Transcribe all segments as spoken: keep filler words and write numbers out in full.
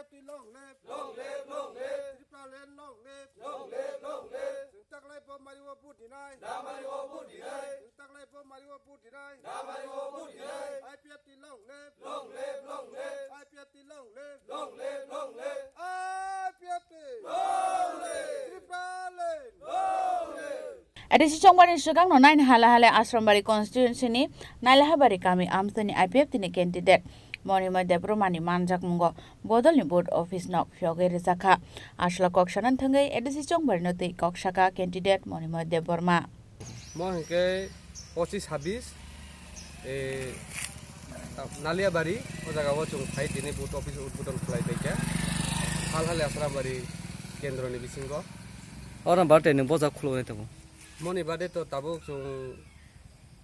Long live! Long live! Long live! Tipraland long live! Long live! Long live! Chwng taklai bo mari o vote dinai! Da mari o vote dinai! Chwng taklai bo mari o vote dinai! Da mari o vote dinai! I P F T long live! Long live! Long live! I P F T long live! Long live! Long live! I P F T! Long live! Tipraland! Long live! A D C chongmani swkangno naini Halahale Asrambari constituency ni Nailahabari kami amtwini I P F T ni candidate Monimoi Debbarma ni manjakmungo bodolni vote office no phiyogwi rwjakha. Aswla kok sanani thangwi A D C chongbarino twi kok saka candidate Monimoi Debbarma. Mo hwnkhe pochis sabis, eh, Naliabari, o jaga o chwng phai tini vote office udbodon khlai paikha. Halahale Asrambari kendroni bisingo. Oro birthday ni boja khulugwi tongo. Moni bade to tabuk chwng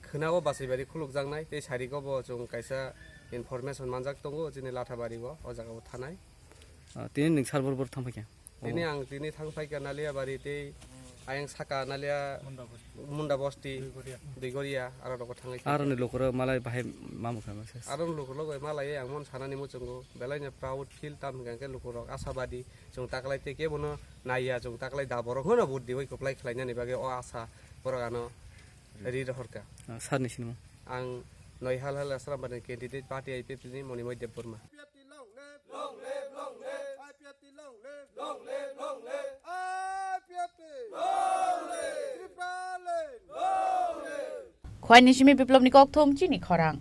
khwnao Basaibari khulukjaknai, tei sariko bo chwng kaisa information manjak tongo chini Lathabari o, o jaga o thanai. Ah, tini nwng sar bor bor thang paikha? Tini ang tini thang paikha Naliabari tei ayang saka Nalia Munda Bosti, Duigoria, aro rogo thangwi paikha. Aroni lukurok malai bahai mamukha masa. Aroni lukurok bai malai ang mon sanani muchungo, belaino proud feel tam hwnkha khe lukurok asabadi, chwng taklai tei kebono naiya, chwng taklai da borok hono vote diwi kwplai khlainani bagwi o asa borok ano ri rohorkha. Ah, sir ni sinimo? Ang Noi Halahale Asrambari candidate party I P F T ni Monimoi Debbarma. Khwai ni simi Biplopni kokthum chini khorang.